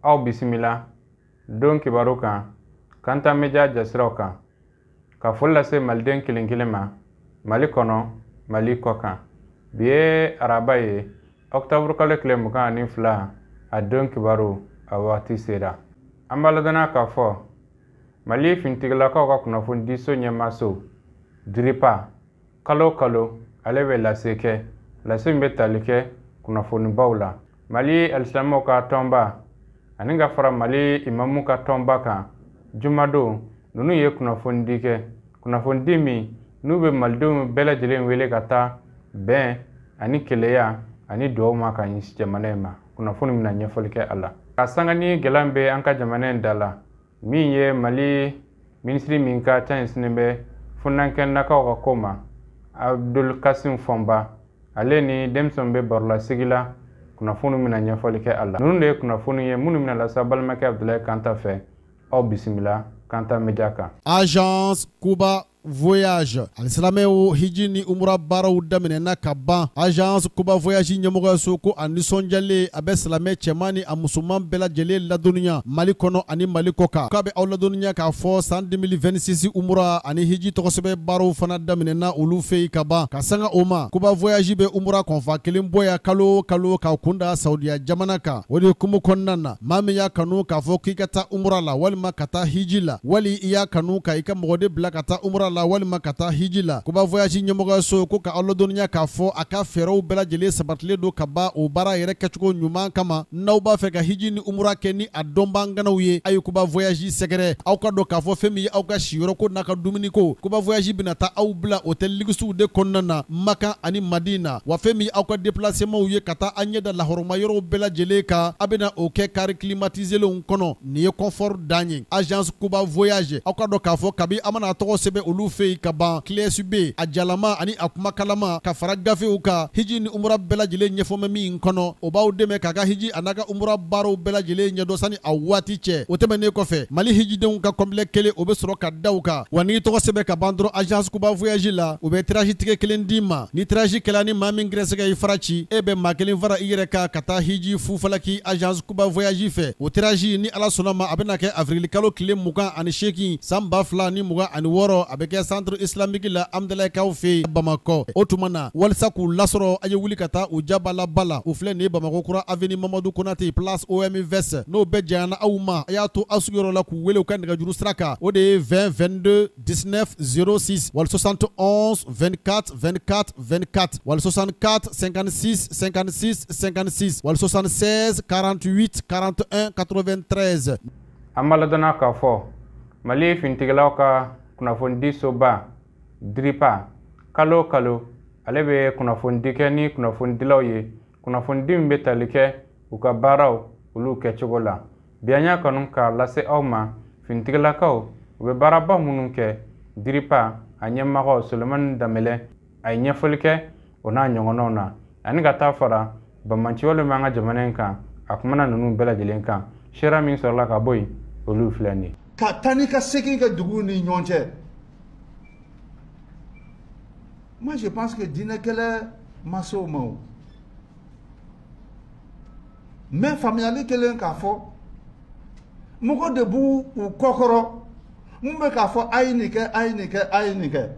Aw bisimila don kibaru kan Kanta Media jasiraw kan ka foli lase maliden kelen kelen ma Mali kɔnɔ, Mali kɔ kan. Bi ye araba ye, octobre kalo tile 22, a don kibaru a waati sera. An b'a ladɔnniya k'a fɔ Mali finitigilakaw ka kunnafonidiso ɲɛmaaso DIRPA kalo o kalo ale bɛ lase kɛ, lase min bɛ tali kɛ kunnafonibaw la. Mali alisilamɛw ka tɔnba ani ka fara Mali imamu ka tɔnba kan jumadon, ninnu ye kunnafonidi kɛ, kunnafonidi min n'u bɛ malidenw bɛɛ lajɛlen wele ka taa bɛn ani keleya ani duwawu ma ka ɲɛsin jamana in ma. Kunnafoni bɛna ɲɛfɔli kɛ a la. Ka sanga ni gɛlɛya min bɛ an ka jamana in da la, min ye Mali minisiri min ka ca ɲɛsinnen bɛ funankɛnakaw ka ko ma, Abdul Kasim Fɔnba, ale ni denmisɛnw bɛ barolasigi la, kunnafoni bɛna ɲɛfɔli kɛ a la. Ninnu de ye kunnafoni ye minnu bɛna lase balimakɛ Abdulayi Kanta fɛ. Aw bisimila Kanta Media kan. Agence Kuba Voyage, alisilamɛw hiji ni umura baaraw daminɛna ka ban. Agence Kuba Voyage ɲɛmɔgɔyaso ko a nisɔndiyalen a bɛ silamɛ cɛman ni a musoman bɛɛ lajɛlen ladɔnniya Mali kɔnɔ ani Mali kɔ kan. K'a bɛ aw ladɔnniya k'a fɔ san 2026 umura ani hiji tɔgɔsɛbɛn baaraw fana daminɛna olu fɛ yen ka ban. Ka sanga o ma, Kuba Voyage bɛ umura kɔnfa kelen bɔ yan kalo o kalo k'a kun da Saudiya jamana kan. O de hukumu kɔnɔna na, maa min y'a kanu k'a fɔ k'i ka taa umura la walima ka taa hiji la, wali i y'a kanu ka i ka mɔgɔ de bila ka taa umura la walima ka taa hiji la, Kuba Voyage ɲɛmɔgɔyaso ko ka aw ladɔnniya k'a fɔ a ka fɛɛrɛw bɛɛ lajɛlen sabatilen don ka ban o baara yɛrɛ kɛcogo ɲuman kama. N'aw b'a fɛ ka hiji ni umura kɛ ni a dɔnbaa ŋanaw ye, a ye Kuba Voyage sɛgɛrɛ. Aw ka dɔn k'a fɔ fɛn min ye aw ka siyɔrɔ ko n'a ka dumuni ko, Kuba Voyage bɛna taa aw bila hôtel luxew de kɔnɔna na Makan ani Madina. Wa fɛn min ye aw ka déplacementw ye ka taa an ɲɛ da lahɔrɔma yɔrɔw bɛɛ lajɛlen kan, a bɛna o kɛ car climatisélenw kɔnɔ. Nin ye confort dan ye. Agence Kuba Voyage, aw ka dɔn k'a fɔ kabi an mana tɔgɔ sɛbɛn olu fɛ yen ka ban, clé USB a jalama ani a kumakalama ka fara gafew kan, hiji ni umura bɛɛ lajɛlen ɲɛfɔ bɛ min kɔnɔ, o b'aw dɛmɛ k'a ka hiji a n'a ka umura baaraw bɛɛ lajɛlen ɲɛdɔn sani a waati cɛ. O tɛmɛnen kɔfɛ, Mali hijidenw ka complet kelen o bɛ sɔrɔ ka da u kan. Wa n'i tɔgɔ sɛbɛn ka ban dɔrɔn Agence Kuba Voyage la, u bɛ tirage tigɛ kelen d'i ma. Ni tirage kɛla ni maa min gɛrɛsɛgɛ y'i fara ci, e bɛ maa kelen fara i yɛrɛ kan ka taa hiji fufalaki Agence Kuba Voyage fɛ. O tirage, ni Ala sɔnna ma, a bɛna kɛ avril kalo tile 28 san 2026, a bɛ kɛ centre islamique la Amudalayi fɛ yen Bamakɔ. O tuma na, walisa k'u lasɔrɔ, a ye wuli ka taa u jabalaba la. U filɛ nin ye Bamakɔ kura avenue Mamadu Konate, place OMVS. N'o bɛɛ janyana aw ma, a y'a to aw sigiyɔrɔ la k'u wele u ka nɛgɛjuru sira kan. O de ye 20 22 19 06 wali 71 24 24 24 wali 64 56 56 56 wali 76 48 41 93. An b'a ladɔnniya k'a fɔ Mali finitigilakaw ka kunnafonidisoba DIRPA kalo o kalo ale bɛ kunnafonidi kɛ ni kunnafonidilaw ye, kunnafonidi min bɛ tali kɛ u ka baaraw olu kɛcogo la. Bi an y'a kanu k'a lase aw ma finitigilakaw u bɛ baaraba minnu kɛ. DIRPA a ɲɛmɔgɔ Solomani Danbɛlɛ a ye ɲɛfɔli kɛ o n'a ɲɔgɔnnaw na, ani ka taa fara banbaanciwale bɛ an ka jamana in kan. A kumana ninnu bɛɛ lajɛlen kan. Sera min sɔrɔla ka bɔ yen, olu filɛ nin ye. Ka taa ni ka segin kɛ duguw ni ɲɔgɔn cɛ, moi je pense que diinɛ kɛlɛ ma se o ma o. Mais faamuyali kɛlen k'a fɔ mɔgɔ de b'u u kɔkɔrɔ mun bɛ k'a fɔ a ye nin kɛ, a ye nin kɛ, a ye nin kɛ.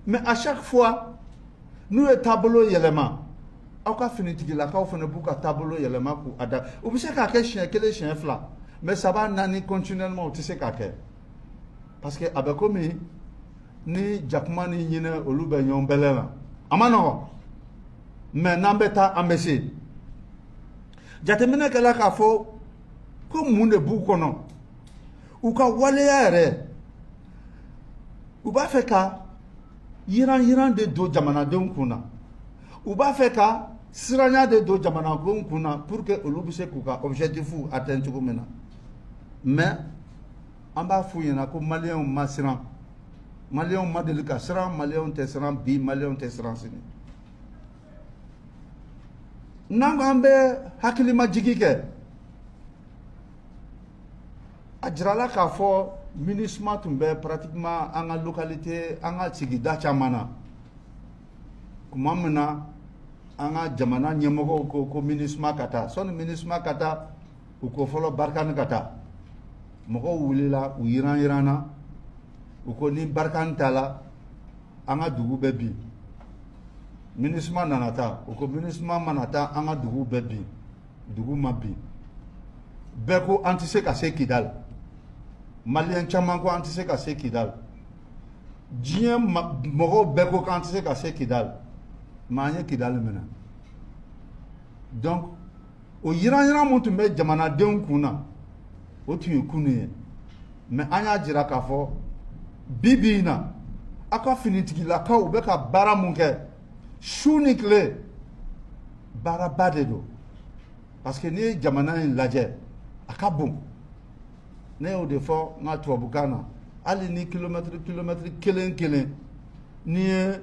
Mais à chaque fois n'u ye taabolo yɛlɛma, aw ka finitigilakaw fana b'u ka taabolo yɛlɛma k'u ada. U bɛ se k'a kɛ siɲɛ kelen, siɲɛ fila, mais saba, naani continuellement, u tɛ se k'a kɛ, parce que a bɛ komi ni jakuma ni ɲinɛ olu bɛ ɲɔgɔn bɛlɛn la, a ma nɔgɔn. Mais n'an bɛ taa, an bɛ se. Jateminɛ kɛla k'a fɔ ko mun de b'u kɔnɔ, u ka waleya yɛrɛ, u b'a fɛ ka yiran yiran de don jamanadenw kun na, u b'a fɛ ka siranya de don jamanadenw kun na pour que olu bɛ se k'u ka objectif atteindre cogo min na. Mais an b'a f'u ɲɛna ko maliyɛnw ma siran, maliyɛnw ma deli ka siran, maliyɛnw tɛ siran bi, maliyɛnw tɛ siran sini. N'an ko an bɛ hakilimajigi kɛ, a jirala k'a fɔ MINUSMA tun bɛ pratiquement an ka localité, an ka sigida caman na tuma min na. An ka jamana ɲɛmɔgɔw ko ko MINUSMA ka taa. Sɔnni MINUSMA ka taa, u ko fɔlɔ Barkhane ka taa. Mɔgɔw wulila, u yiran yiranna, u ko ni Barkhane taala, an ka dugu bɛ bin. MINUSMA nana taa, u ko MINUSMA mana taa, an ka dugu bɛ bin. Dugu ma bin. Bɛɛ ko an tɛ se ka se Kidali. Maliyɛn caman ko an tɛ se ka se Kidali. Diɲɛ mɔgɔw bɛɛ ko k'an tɛ se ka se Kidali, mais an ye Kidali minɛ. Donc o yiran-yiran mun tun bɛ jamanadenw kun na, o tun ye kunun ye. Mais an y'a jira k'a fɔ bi bi in na, aw ka finitigilakaw bɛ ka baara mun kɛ su ni tile, baaraba de don. Parce que n'i ye jamana in lajɛ, a ka bon. Ne y'o de fɔ n ka tubabukan na, hali ni kilomɛtiri kelen kelen n'i ye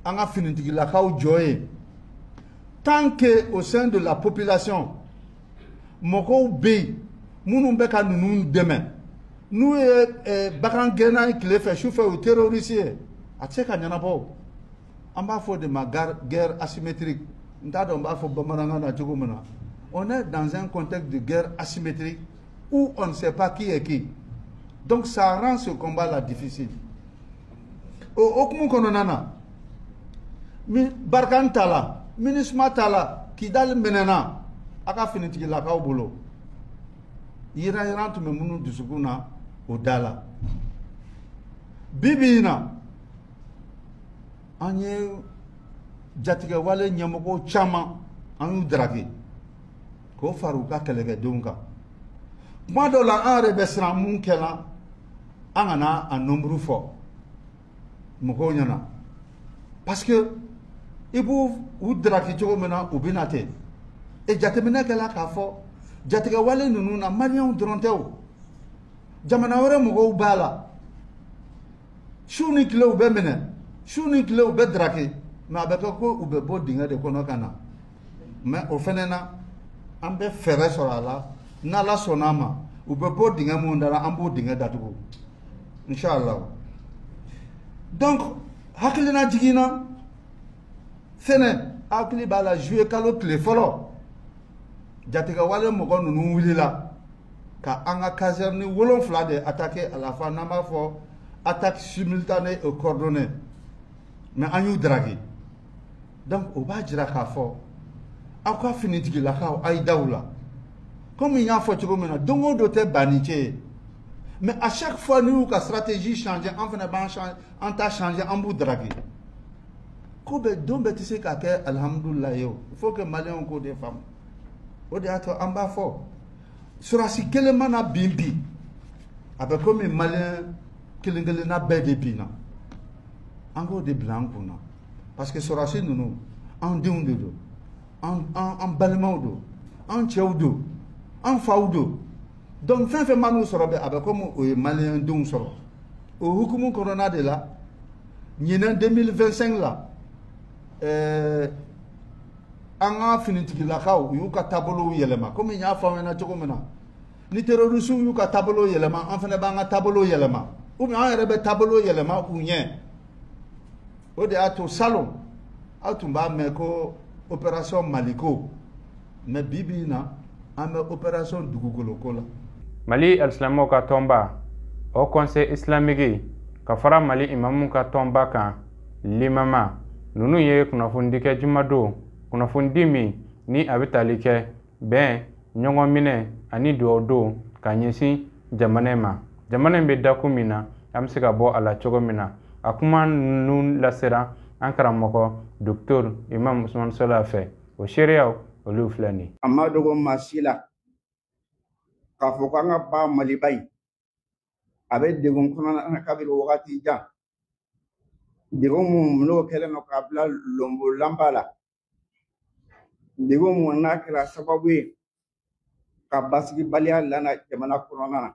an ka finitigilakaw jɔ yen, tant que au sein de la population mɔgɔw bɛ yen minnu bɛ ka ninnu dɛmɛ, n'u ye bagan gɛnna ye tile fɛ, su fɛ u terroriste ye, a tɛ se ka ɲɛnabɔ o. An b'a fɔ o de ma guerre asymétrique. N t'a dɔn n b'a fɔ bamanankan na cogo min na. On est dans un contexte de guerre asymétrique où on ne sait pas qui est qui. Donc ça rend ce combat-là difficile. O hokumu kɔnɔna na, Barkhane ta la, MINUSMA ta la, Kidali minɛna a ka finitigilakaw bolo. Yiran yiran tun bɛ minnu dusukun na, o da la. Bi bi in na, an ye jatigɛwale ɲɛmɔgɔw caman, an y'u daraki k'o fara u ka kɛlɛkɛdenw kan. Kuma dɔw la, an yɛrɛ bɛ siran mun kɛla, an kana a nombre fɔ mɔgɔw ɲɛna, parce que i b'u u daraki cogo min na, u bɛ na ten. E jateminɛ kɛla k'a fɔ jatigɛwale ninnu na, maliyɛnw dɔrɔn tɛ o, jamana wɛrɛ mɔgɔw b'a la. Su ni tile u bɛ minɛ, su ni tile u bɛ daraki, mais a bɛ kɛ ko u bɛ bɔ dingɛ de kɔnɔ ka na. Mais o fɛnɛ na, an bɛ fɛɛrɛ sɔrɔ a la. N'Ala sɔnna a ma, u bɛ bɔ dingɛ mun da la, an b'o dingɛ datugu, inshallah. Donc hakilina jiginna fɛnɛ, hakili b'a la, juillet kalo tile fɔlɔ, jatigɛwale mɔgɔ ninnu wulila ka an ka caserne 7 de attaquer à la fois, n'an b'a fɔ attaque simultanée et coordonnée, mais an y'u daraki. Donc o b'a jira k'a fɔ aw ka finitigilakaw, a ye da u la. Comme n y'a fɔ cogo min na, don o don tɛ banni cɛ ye, mais à chaque fois n'u y'u ka stratégie changer, an fana b'an changer, an ta changer, an b'u daraki. Ko bɛɛ don bɛɛ tɛ se ka kɛ alihamudulilayi ye o. Il faut que maliyɛnw k'o de faamu. O de y'a to an b'a fɔ, sɔrɔdasi kelen mana bin bi, a bɛ komi maliyɛn kelen kelenna bɛɛ de binna. An k'o de bila an kun na, parce que sɔrɔdasi ninnu, an denw de don, an balimaw don, an cɛw don, an faw don. Donc fɛn fɛn man'u sɔrɔ bɛ, a bɛ komi o ye maliyɛn denw sɔrɔ. O hukumu kɔnɔna de la, ɲinɛ 2025 la, an ka finitigilakaw, u y'u ka taabolow yɛlɛma. Komi n y'a fɔ aw ɲɛna cogo min na, ni terroriste y'u ka taabolo yɛlɛma, an fana b'an ka taabolo yɛlɛma, ou bien an yɛrɛ bɛ taabolo yɛlɛma u ɲɛ. O de y'a to salon aw tun b'a mɛn ko opération Maliko, mais bi bi in na, an bɛ opération dugukoloko la. Mali alisilamɛw ka tɔnba, Haut Conseil islamique, ka fara Mali imamu ka tɔnba kan, limama ninnu ye kunnafonidi kɛ jumadon, kunnafonidi min ni a bɛ tali kɛ bɛn, ɲɔgɔn minɛ ani dugawu don ka ɲɛsin jamana in ma. Jamana in bɛ dakun min na, an bɛ se ka bɔ a la cogo min na. A kuma ninnu lasera an karamɔgɔ docteur Imam Usman Sola fɛ. O seereyaw olu filɛ nin ye. A ma dogo maa si la k'a fɔ ko an ka ba Maliba in, a bɛ degun kɔnɔna na kabini wagati jan. Degun mun n'o kɛlen don k'a bila lonbolanba la, degun mun n'a kɛra sababu ye ka basigibaliya lana jamana kɔnɔna na,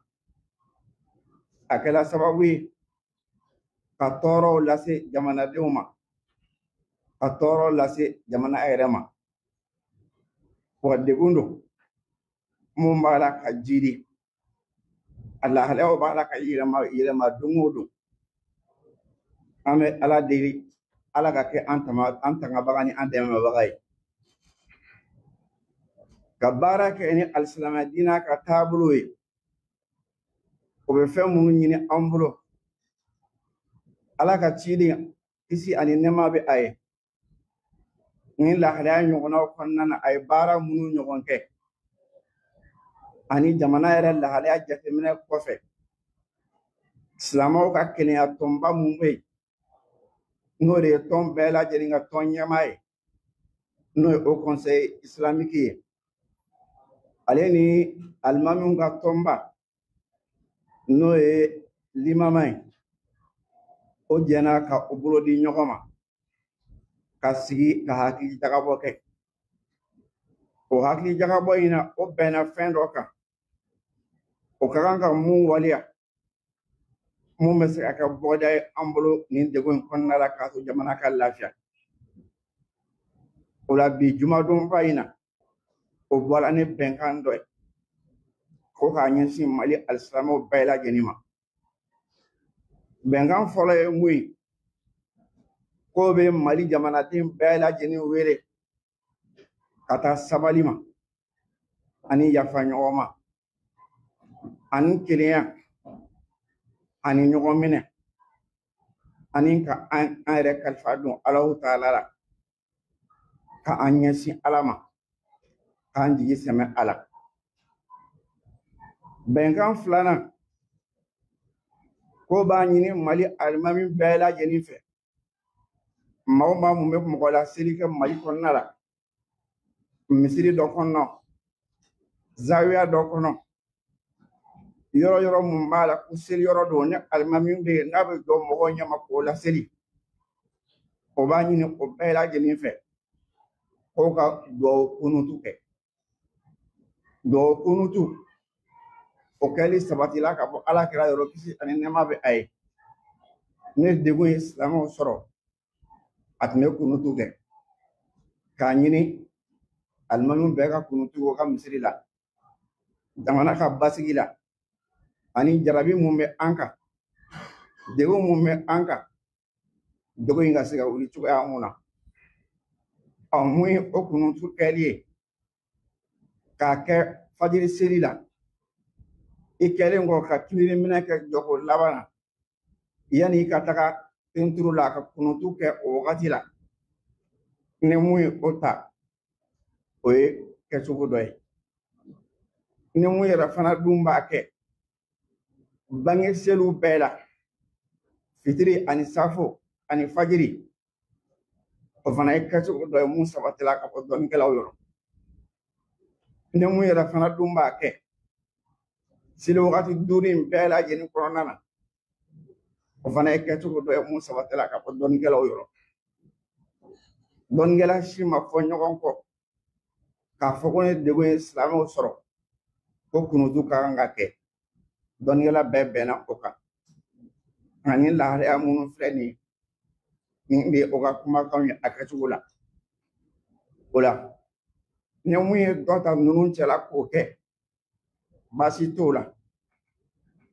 a kɛra sababu ye ka tɔɔrɔw lase jamanadenw ma, ka tɔɔrɔ lase jamana yɛrɛ ma. Wa degun don mun b'a la ka jiri, a lahalayaw b'a la ka yɛlɛma yɛlɛma don o don. An bɛ Ala deli Ala ka kɛ an tangabaga ni an dɛmɛbaga ye, ka baara kɛ ni alisilamɛ diinɛ ka taabolo ye. O bɛ fɛn minnu ɲini an bolo, Ala ka ciden kisi ani nɛɛma bɛ a ye, ni lahalaya ɲɔgɔnnaw kɔnɔna na a ye baara minnu ɲɔgɔn kɛ, ani jamana yɛrɛ lahalaya jateminɛ kɔfɛ, silamɛw ka kelenya tɔnba mun bɛ yen, n'o de ye tɔn bɛɛ lajɛlen ka tɔn ɲɛmaa ye, n'o ye Haut Conseil islamique ye, ale ni alimamiw ka tɔnba n'o ye limama ye, o jɛna ka o bolo di ɲɔgɔn ma ka sigi ka hakili jagabɔ kɛ. O hakili jagabɔ in na, o bɛnna fɛn dɔ kan, o ka kan ka mun waleya, mun bɛ se ka kɛ bɔda ye an bolo nin degun in kɔnɔna la k'a to jamana ka lafiya. O la bi jumadonba in na, o bɔra ni bɛnkan dɔ ye ko k'a ɲɛsin Mali alisilamɛw bɛɛ lajɛlen ma. Bɛnkan fɔlɔ ye mun ye, k'o bɛ Mali jamanaden bɛɛ lajɛlen wele ka taa sabali ma ani yafa ɲɔgɔn ma ani kelenya ani ɲɔgɔn minɛ ani ka an yɛrɛ kalifa don Alahu taala la, ka an ɲɛsin Ala ma, k'an jigi sɛmɛ a la. Bɛnkan filanan, ko b'a ɲini Mali alimami bɛɛ lajɛlen fɛ, maa o maa mun bɛ mɔgɔ laseli kɛ Mali kɔnɔna la, misiri dɔ kɔnɔ, zawiya dɔ kɔnɔ, yɔrɔ yɔrɔ mun b'a la ko seli yɔrɔ don, ni alimami bɛ yen n'a bɛ jɔ mɔgɔw ɲɛma k'o laseli, o b'a ɲini o bɛɛ lajɛlen fɛ k'o ka duwawu kunutu kɛ. Duwawu kunutu o kɛli sabatila ka bɔ Ala kira yɔrɔ, kisi ani nɛɛma bɛ a ye. Ni degun ye silamɛw sɔrɔ, a tun bɛ kunutu kɛ k'a ɲini alimamiw bɛɛ ka kunutu o ka misiri la, jamana ka basigi la, ani jarabi mun bɛ an kan, degun mun bɛ an kan, degun in ka se ka wuli cogoya mun na. Ɔ, mun ye o kunutu kɛli ye, k'a kɛ fajiri seli la, i kɛlen kɔ ka kibiri minɛ kɛ jɔko laban na, yanni i ka taga tenturu la ka kunutu kɛ o wagati la, ni mun ye o ta, o ye kɛcogo dɔ ye. Ni mun yɛrɛ fana dun b'a kɛ bange seliw bɛɛ la, fitiri ani safo ani fajiri, o fana ye kɛcogo dɔ ye mun sabatila ka bɔ dɔnnikɛlaw yɔrɔ. Ni mun yɛrɛ fana dun b'a kɛ seli wagati 5 in bɛɛ lajɛlen kɔnɔna na, o fana ye kɛcogo dɔ ye mun sabatila ka bɔ dɔnnikɛlaw yɔrɔ. Dɔnnikɛla si ma fɔ ɲɔgɔn kɔ k'a fɔ ko ni degun ye silamɛw sɔrɔ ko kunutu ka kan ka kɛ. Dɔnnikɛla bɛɛ bɛnna o kan. Nka ni lahalaya minnu filɛ nin ye, nin de ye o ka kumakanw ye a kɛcogo la. O la, ni mun ye dɔ ta ninnu cɛla k'o kɛ, baasi t'o la.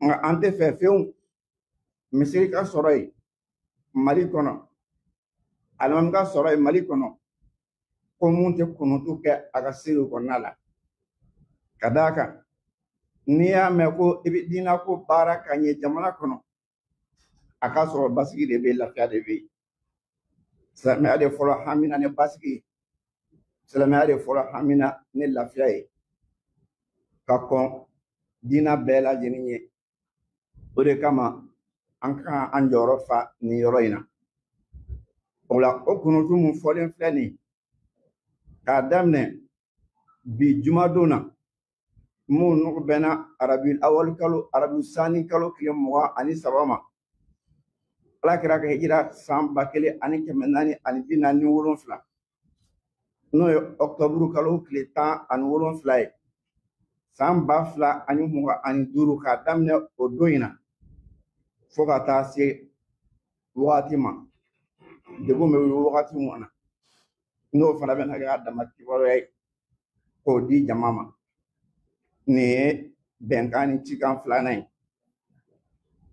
Nka an tɛ fɛ fiyewu misiri ka sɔrɔ yen Mali kɔnɔ, alimami ka sɔrɔ yen Mali kɔnɔ, ko mun tɛ kunutu kɛ a ka seliw kɔnɔna la. Ka d'a kan, n'i y'a mɛn ko i bɛ diinɛ ko baara ka ɲɛ jamana kɔnɔ, a k'a sɔrɔ basigi de bɛ yen, lafiya de bɛ yen. Silamɛya de fɔlɔ hamina ni basigi ye, silamɛya de fɔlɔ hamina ni lafiya ye, ka kɔn diinɛ bɛɛ lajɛlen ye. O de kama an ka kan an jɔyɔrɔ fa nin yɔrɔ in na. O la, o kunutu mun fɔlen filɛ nin ye, k'a daminɛ bi jumadon na, mun n'o bɛnna arabi awali kalo, arabi sani kalo tile 23 ma, Ala kira ka hijira san 1447, n'o ye ɔkutɔburu kalo tile 17 ye, san 2025, k'a daminɛ o don in na fo ka taa se wagati ma, degun bɛ wuli wagati mun na, n'o fana bɛna kɛ a dama kibaruya ye k'o di jama ma. Nin ye bɛnkan ni cikan filanan ye.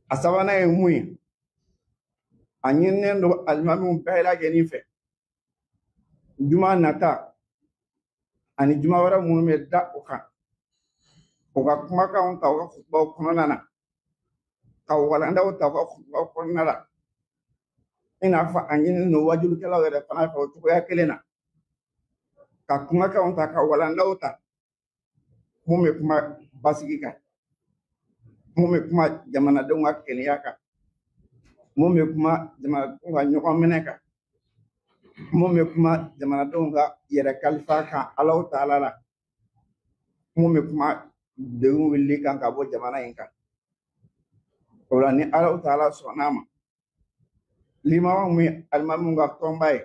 A sabanan ye mun ye? A ɲininen don alimamiw bɛɛ lajɛlen fɛ juma nata ani juma wɛrɛ minnu bɛ da o kan, u ka kumakanw ta u ka kutubaw kɔnɔna na, ka walandaw ta u ka kutubaw kɔnɔna la, i n'a fɔ a ɲininen don wajulikɛlaw yɛrɛ fana fɛ o cogoya kelen na, ka kumakanw ta ka walandaw ta mun bɛ kuma basigi kan, mun bɛ kuma jamanadenw ka kelenya kan, mun bɛ kuma jamanadenw ka ɲɔgɔn minɛ kan, mun bɛ kuma jamanadenw ka yɛrɛ kalifa kan Alahu taala la, mun bɛ kuma degun wulili kan ka bɔ jamana in kan. O la ni Alahu taala sɔnna a ma, limamu min ye alimamiw ka tɔnba ye,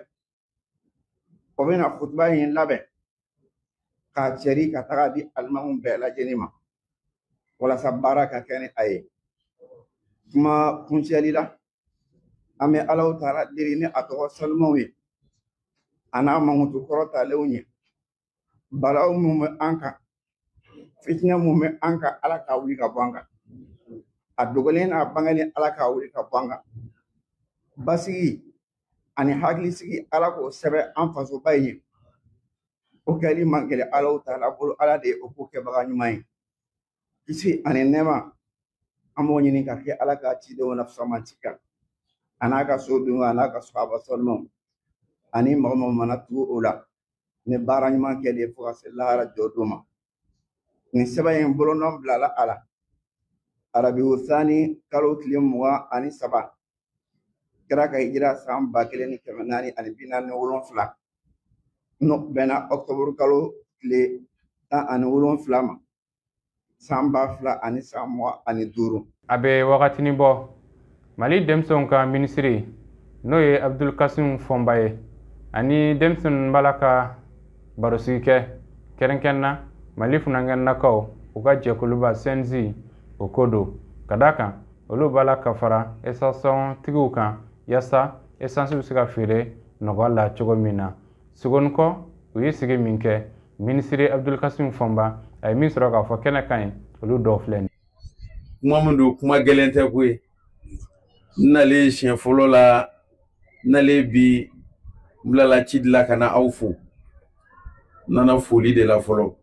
o bɛna kutuba in labɛn k'a cɛri ka taga di alimamu bɛɛ lajɛlen ma walasa baara ka kɛ ni a ye. Kuma kuncɛli la, an bɛ Alahu taala deli ni a tɔgɔ sanumaw ye a n'a mankutu kɔrɔtalenw ye, balawu mun bɛ an kan, fitinɛ mun bɛ an kan, Ala k'a wuli ka bɔ an kan, a dogolen n'a bangelen Ala k'a wuli ka bɔ an kan, basigi ani hakilisigi Ala k'o sɛbɛn an fasoba in ye. O kɛli man gɛlɛn Alahu taala bolo, Ala de ye o ko kɛbaga ɲuman ye. Kisi ani nɛɛma an b'o ɲini ka kɛ Ala ka cidenw na fisamanci kan, a n'a ka sodenw a n'a ka sahaba sanumaw ani mɔgɔ mɔgɔ mana tugu o la ni baara ɲuman kɛli ye fo ka se lahara jɔ don ma. Nin sɛbɛn in bolonɔ bilala a la Arabiyu sani kalo tile 23 kɛra ka hijira san 1447, n'o bɛnna ɔkutɔburu kalo tile 17 ma san 2025. A bɛ wagatinin bɔ, Mali denmisɛnw ka minisiri n'o ye Abdul Kasim Fɔnba ye ani denmisɛnninw b'a la ka barosigi kɛ kɛrɛnkɛrɛnna Mali funankɛninakaw u ka jɛkuluba CNJ o ko don, ka d'a kan olu b'a la ka fara esansiw kan yaasa esansi bɛ se ka feere nɔgɔya la cogo min na. Sogonikɔ u ye sigi min kɛ, minisiri Abdul Kasim Fɔnba a ye min sɔrɔ k'a fɔ kɛnɛ kan ye, olu dɔw filɛ nin ye. Kuma min don, kuma gɛlɛn tɛ koyi. N nalen siɲɛ fɔlɔ la, n nalen bi n bilala ci de la ka na aw fo. N nana foli de la fɔlɔ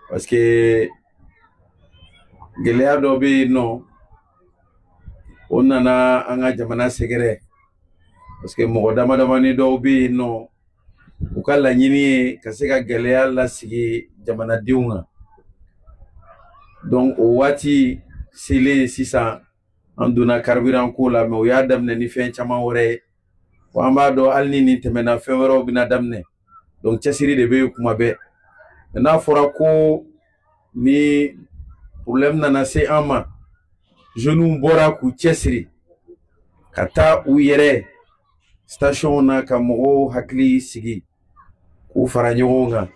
parce que gɛlɛya dɔ bɛ yen nɔ, o nana an ka jamana sɛgɛrɛ parce que mɔgɔ dama damani dɔw bɛ yen nɔ, u ka laɲini ye ka se ka gɛlɛya lasigi jamanadenw kan. Donc o waati selen sisan, an donna carburant ko la, mais o y'a daminɛ ni fɛn caman wɛrɛ ye. Wa an b'a dɔn hali ni nin tɛmɛna, fɛn wɛrɛw bɛna daminɛ. Donc cɛsiri de bɛ yen kuma bɛɛ. N'a fɔra ko ni problème nana se an ma, jeunes bɔra k'u cɛsiri ka taa u yɛrɛ station na ka mɔgɔw hakili sigi, k'u fara ɲɔgɔn kan,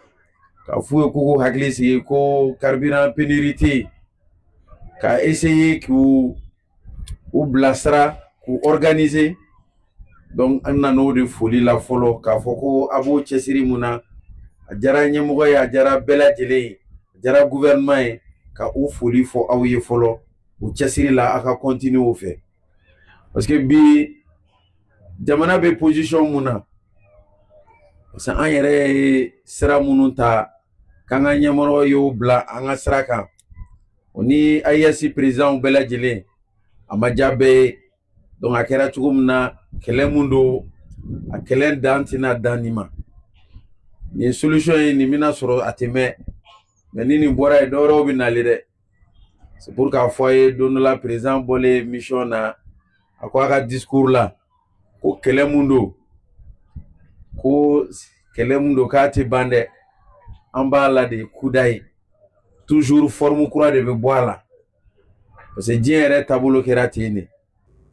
k'a f'u ye k'u k'u hakili sigi ko carburant pénurie tɛ yen, ka essayer k'u u bilasira, k'u organiser. Donc an nan'o de foli la fɔlɔ, k'a fɔ ko a b'o cɛsiri mun na, a diyara ɲɛmɔgɔ ye, a diyara bɛɛ lajɛlen ye, a diyara gouvernement ye, ka u foli fɔ aw ye fɔlɔ u cɛsiri la, a ka continuer o fɛ. Parce que bi jamana bɛ position mun na, parce que an yɛrɛ ye sira minnu ta k'an ka ɲɛmɔgɔ y'o bila an ka sira kan, o ni AES président bɛɛ lajɛlen, a ma diya bɛɛ ye. Donc a kɛra cogo min na, kɛlɛ mun don, a kɛlɛ dan tɛna dan nin ma. Nin solution ye nin bɛna sɔrɔ a tɛ mɛn, mais ni nin bɔra yen, dɔwɛrɛw bɛ nalen dɛ. C'est pour k'a fɔ a ye don dɔ la, président bɔlen mission na, a ko a ka discours la ko kɛlɛ mun don, ko kɛlɛ mun don k'a tɛ ban dɛ, an b'a la de kuda ye, toujours forme kura de bɛ bɔ a la, parce que diɲɛ yɛrɛ taabolo kɛra ten de.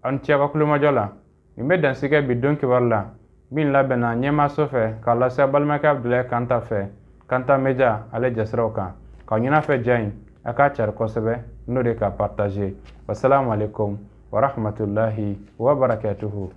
Aw ni ce aw ka kulomajɔ la. Nin bɛ dansigɛ bi don kibaru la min labɛnna ɲɛmaaso fɛ k'a lase a balimakɛ Abudulayi Kanta fɛ, Kanta Media ale jasiraw kan. K'aw ɲin'a fɛ ja in a k'a cari kosɛbɛ, n'o de ka partager. Wasalamu alaikum warahmatullahi wabarakatuhu.